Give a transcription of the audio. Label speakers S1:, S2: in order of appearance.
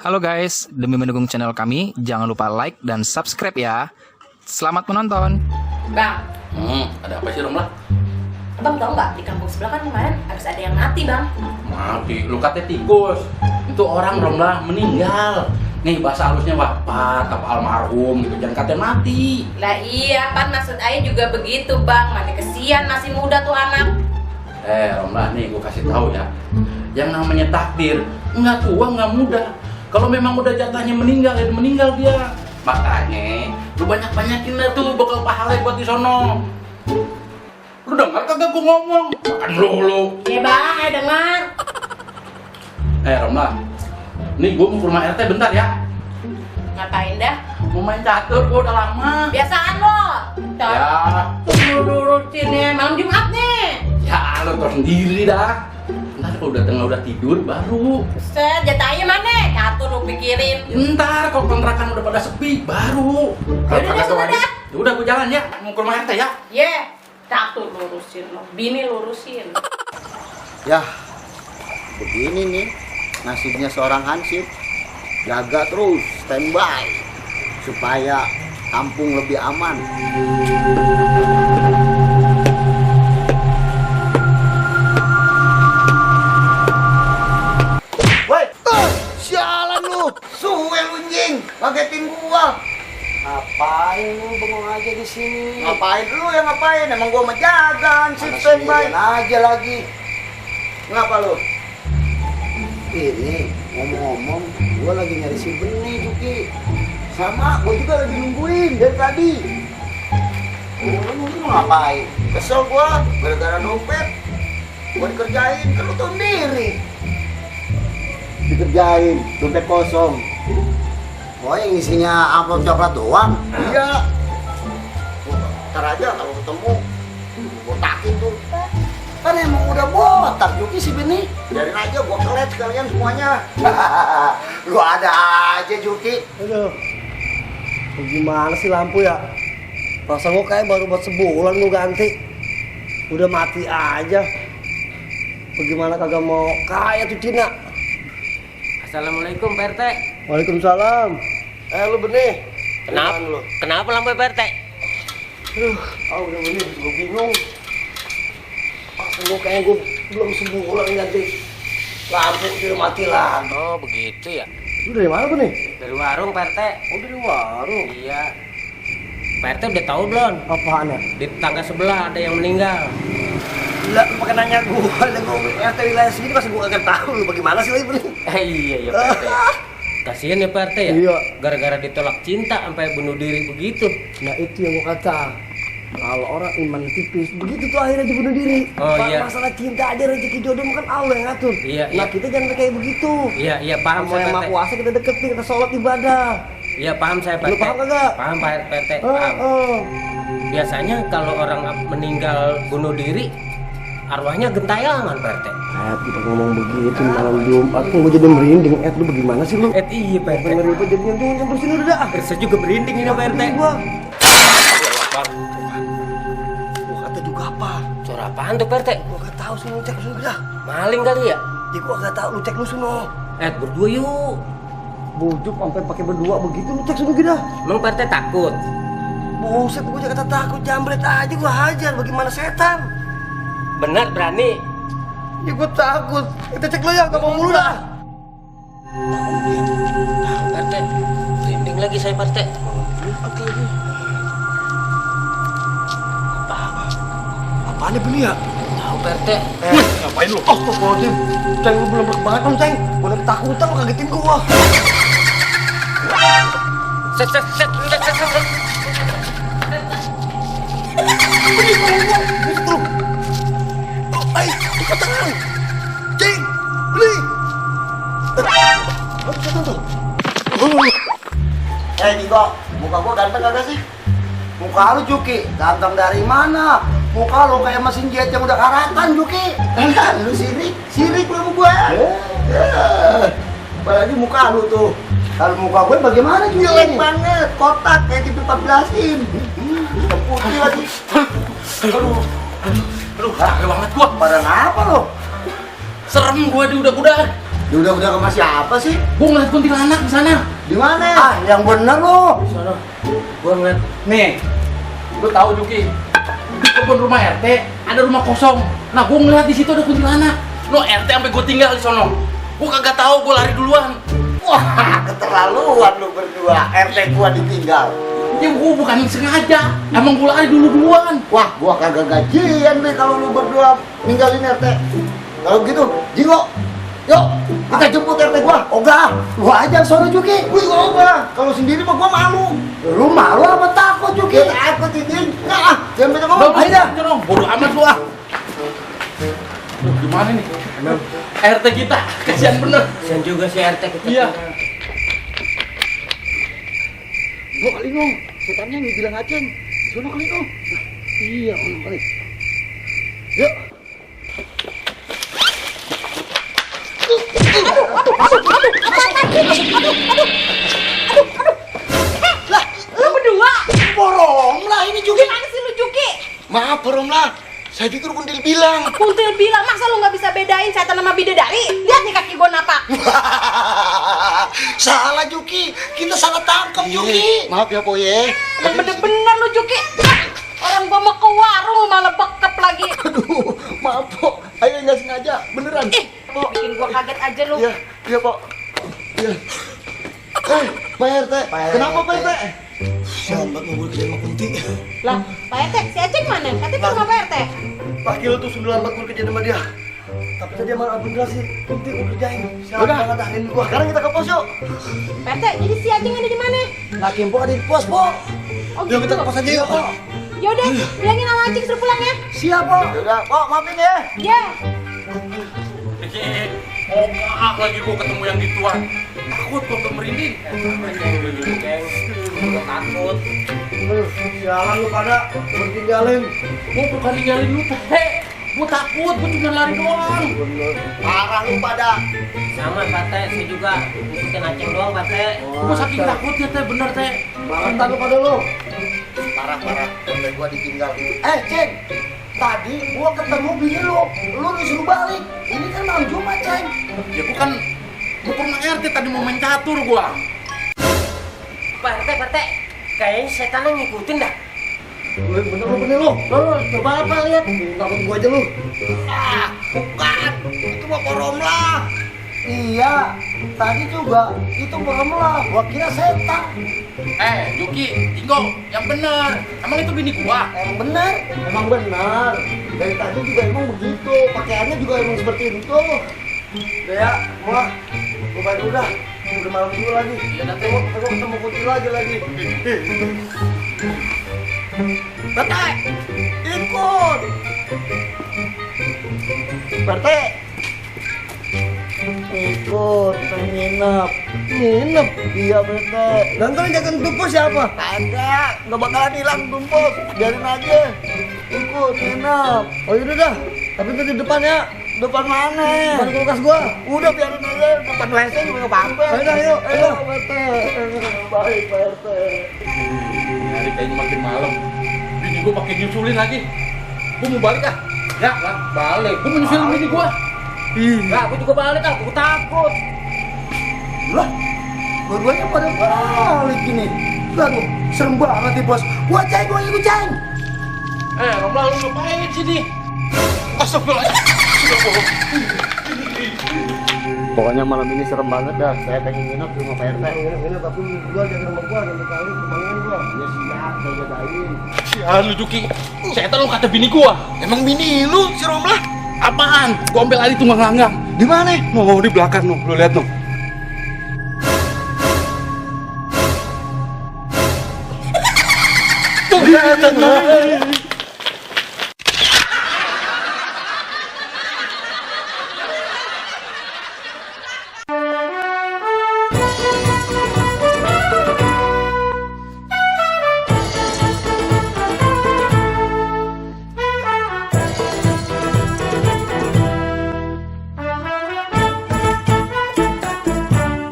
S1: Halo guys, demi mendukung channel kami, jangan lupa like dan subscribe ya. Selamat menonton.
S2: Bang,
S3: Ada apa sih Romlah?
S2: abang tahu nggak di kampung sebelah kan kemarin habis ada yang mati bang?
S3: Mati, lu katanya tikus. Itu orang Romlah meninggal. Nih bahasa halusnya wafat, apa almarhum gitu, jangan katanya mati.
S2: Lah iya pan maksud ayah juga begitu bang, mana kesian masih muda tuh anak.
S3: Romlah nih gua kasih tahu ya. Yang namanya takdir, nggak tua nggak muda. Kalau memang udah jatahnya meninggal, ya meninggal dia. Makanya lu banyak-banyakin dah tuh bekal pahala buat di sono. Lu dengar kagak gua ngomong? Makan lu.
S2: Iya bang, ayah dengar.
S3: Romlah, nih gua mau ke rumah RT bentar ya.
S2: Ngapain dah?
S3: Mau main catur, gua udah lama.
S2: Biasaan lo.
S3: Ya,
S2: Lurusin ya, malam Jumat nih.
S3: ya lu tau sendiri dah. Ntar kalau udah tidur baru.
S2: Set, jatahnya mana? Catur lu pikirin.
S3: Ntar kalau kontrakan udah pada sepi baru.
S2: Yaudah deh, sudah dah.
S3: Ya udah gua jalan ya, mau ke rumah RT ya.
S2: Ye, catur lurusin lo, bini lurusin.
S4: Ya, begini nih nasibnya seorang hansip. Jaga terus, standby supaya kampung lebih aman. Woi, sialan lu, suwe lunjing, ngagetin gua.
S5: Ngapain lu bengong aja di sini?
S4: Ngapain lu yang ngapain? Emang gua menjaga hansip standby
S5: aja lagi.
S4: Ngapa lu?
S5: Ini ngomong-ngomong, gua lagi nyari si Benih, Juki.
S4: Sama, gua juga lagi nungguin dari tadi.
S5: Lu mungkin ngapain?
S4: Kesel gua, gara-gara dompet gua dikerjain, kan lu tau sendiri.
S5: Dikerjain, dompet kosong. Oh, yang isinya amplop coklat doang?
S4: Iya. Ntar aja kalau ketemu gua takin tuh.
S5: Kan emang udah botak Juki si Benih.
S4: Biarin aja gua kelet sekalian semuanya.
S5: Lu ada aja Juki. Aduh, gimana sih lampu ya? Perasaan gua kayak baru buat sebulan gua ganti. Udah mati aja. Bagaimana kagak mau kaya tuh Cina?
S6: Assalamualaikum Pak RT.
S5: Waalaikumsalam. Lu Benih.
S6: Kenapa?
S5: Lu?
S6: Kenapa lampu Pak RT?
S5: Udah Benih, gua bingung. Perasaan gua kayak gua belum sebulan ganti. Lampu udah mati lagi.
S6: Oh begitu ya.
S5: Lu dari mana Benih?
S6: Dari warung Pak RT.
S5: Oh dari warung.
S6: Iya. Pak RT udah tahu belum?
S5: Apaan ya?
S6: Di tetangga sebelah ada yang meninggal.
S5: Gila, lu pakai nanya gua, ada gua RT wilayah segini masa gua kagak tahu lu bagaimana sih lagi Benih?
S6: Iya Pak RT. Kasihan ya Pak RT ya.
S5: Iya.
S6: Gara-gara ditolak cinta sampai bunuh diri begitu.
S5: Nah itu yang gua kata. Kalau orang iman tipis, begitu tuh akhirnya dibunuh diri.
S6: Oh, iya.
S5: Masalah cinta ada rezeki jodoh kan Allah yang ngatur.
S6: Iya,
S5: Nah
S6: iya.
S5: kita jangan kayak begitu.
S6: Iya paham
S5: Sama
S6: saya
S5: yang
S6: Pak
S5: maha
S6: RT.
S5: kuasa kita deketin, kita sholat ibadah.
S6: Iya paham saya Pak
S5: Lu
S6: RT.
S5: paham kagak?
S6: Paham Pak RT. Paham. Biasanya kalau orang meninggal bunuh diri, arwahnya gentayangan Pak RT.
S5: Kita ngomong begitu malam Jumat, kok gua jadi merinding. Lu bagaimana sih lu?
S6: Iya Pak RT.
S5: Ngeri apa jadinya tuh sampai sini udah dah.
S6: Saya juga merinding ini Pak RT.
S5: Gua kata juga apa?
S6: Suara apaan tuh Pak RT?
S5: Gua gak tahu sih, lu cek lu dah.
S6: Maling kali ya?
S5: Ya gua gak tahu, lu cek lu sono.
S6: Berdua yuk.
S5: Bujuk sampai pakai berdua begitu, lu cek sono kita.
S6: Emang Pak RT takut?
S5: Buset, gua juga kata takut, jambret aja gua hajar, bagaimana setan?
S6: Benar berani?
S5: Ya gua takut. Kita cek lu ya, gak mau mulu dah.
S6: Pak RT, merinding lagi saya Pak RT.
S5: Apaan nih Beli ya?
S6: Tahu Pak RT?
S5: Ngapain lu? Oh, kok Dim. Ceng, lu belum berkebangan kan, Ceng? Gua udah ketakutan, lu kagetin gua.
S6: Set.
S5: Tangan. Ceng, Beli. Digo, muka gua ganteng kagak sih? Muka lu Juki, ganteng dari mana? Muka lu kayak mesin jet yang udah karatan Juki. Lu sirik lu sama gua. Apalagi muka lu tuh. Kalau muka gue bagaimana Juki? Jelek banget, kotak kayak TV 14-in. Putih lagi.
S3: Aduh, capek banget gua.
S5: Pada ngapa lo?
S3: Serem gua di udah-udah.
S4: Udah sama siapa sih?
S3: Gua ngeliat kuntilanak di sana.
S4: Di mana?
S5: Ah, yang bener lo.
S6: Sono, gua ngeliat
S3: Nih, lu tahu Juki, di kebun rumah RT ada rumah kosong. Nah, gua ngeliat di situ ada kuntilanak. No RT sampai gua tinggal di sono. Gua kagak tahu, gua lari duluan.
S4: Wah, keterlaluan lu berdua. RT gua ditinggal.
S3: Ya gua bukan sengaja, emang gua lari duluan.
S4: Wah, gua kagak gajian deh kalau lu berdua ninggalin RT. Kalau gitu, Jingo, yuk kita jemput RT gua.
S5: Ogah, lu aja sono Juki.
S4: Gue juga ogah. Kalau sendiri mah gua malu.
S5: Lu malu apa takut Juki?
S4: Kita takut ini. Nah, jangan banyak ngomong.
S3: Ayo dah, dong. Bodoh amat lu ah. Duh, gimana nih? RT kita, kasihan bener.
S6: kasihan juga si RT kita.
S3: Iya.
S4: Lo kali dong, setannya nggak bilang acen. Sono kali dong. Iya, orang kali. Yuk.
S2: Lu berdua.
S4: Borong lah ini Juki.
S2: Gimana sih lu Juki?
S4: Maaf, Borong lah. Saya pikir Kuntil bilang.
S2: Kuntil bilang, masa lu nggak bisa bedain setan sama bidadari? Lihat nih kaki gua napak.
S4: Salah Juki, kita salah tangkap Juki. Maaf ya Po ye.
S2: Emang bener-bener lu Juki. Orang gua mau ke warung malah bekep lagi.
S4: Aduh, maaf Po. Ayo nggak sengaja, beneran.
S2: Po, bikin gua kaget aja lu.
S4: Iya, iya Po. Iya. Pak RT, kenapa Pak RT? Sambat mau kerja sama Kunti.
S2: Lah, Pak RT, si Aceng mana? Katanya ke rumah Pak RT.
S5: Pak Kilo tuh sudah lambat gue kerja sama dia. Tapi tadi malah bener sih, penting gue kerjain. Siapa
S4: Udah.
S5: yang ngadain gua?
S4: Sekarang kita ke pos yuk.
S2: Pak RT, jadi si Aceng ada di mana?
S5: Nah, Kimpo ada di pos, Po.
S2: Oh
S5: Yuk kita ke pos aja yuk, Po.
S2: Yaudah, bilangin sama Aceng suruh pulang ya.
S5: Siap, Po.
S4: Udah, Po, maafin ya.
S2: Ya.
S3: Oh, lagi gua ketemu yang gituan. Takut gua merinding.
S6: Gua takut.
S5: Sialan lu pada bertinggalin.
S3: Gua bukan ninggalin lu, Teh. Gua takut, gua cuma lari doang.
S4: Parah lu pada.
S6: Sama Pak Teh, saya juga ngikutin Aceng doang Pak Teh.
S3: Gua saking takutnya, Teh, bener, Teh.
S5: Mantan lu pada lu.
S4: Parah. Sampai gua ditinggal.
S5: Ceng. Tadi gua ketemu bini lu disuruh balik. Ini kan malam Jumat, Ceng.
S3: Ya gua kan gua pernah RT tadi mau main catur gua.
S6: Pak Teh, kayaknya setannya ngikutin dah.
S5: Lu bener lu.
S6: Coba apa lihat?
S5: Takut gua aja lu.
S4: Bukan, itu mah Poromlah.
S5: Iya, tadi juga itu beremlah. Gua kira setan.
S3: Yuki, Jingo, yang bener. Emang itu bini gua?
S5: Emang benar. Dari tadi juga emang begitu. Pakaiannya juga emang seperti itu. Udah ya, gua balik udah. Udah malam juga lagi.
S3: Iya, nanti.
S5: Gua ketemu Kunti lagi.
S4: Bete, ikut. Bete.
S5: Ikut, nginep. Nginep? Iya, Bete. Dan kan jaga tumpus siapa?
S4: Ada, nggak bakalan hilang tumpuk. Biarin aja.
S5: Ikut, nginep. Oh yaudah dah. Tapi itu di depan ya.
S4: Depan mana?
S5: Depan kulkas gua.
S4: Udah biarin aja. Depan WC juga nggak apa-apa.
S5: Ayo dah, yuk. Ayo.
S4: Bete. Baik, Bete.
S3: Hari kayaknya makin malam. Bini gua pakai nyusulin lagi. Gua mau balik ah. Ya, balik. Gua mau nyusulin bini gua.
S6: Nah, aku juga balik, aku takut.
S5: Lah, dua-duanya pada balik gini. Aduh, serem banget nih bos. Gua ikut Ceng.
S3: Romlah lu ngapain sini? Astagfirullah.
S4: Pokoknya malam ini serem banget dah. Saya pengen nginep di rumah Pak RT.
S5: Ini tapi gua jaga rumah gua dan kali kemangin gua.
S4: Ya siap, saya jagain.
S3: Sialan lu Juki. Setan lu kata bini gua.
S4: Emang bini lu si Romlah?
S3: Apaan? Gua ambil alih tunggang langgang.
S4: Di mana?
S3: Mau di belakang lu lihat tuh. Tuh,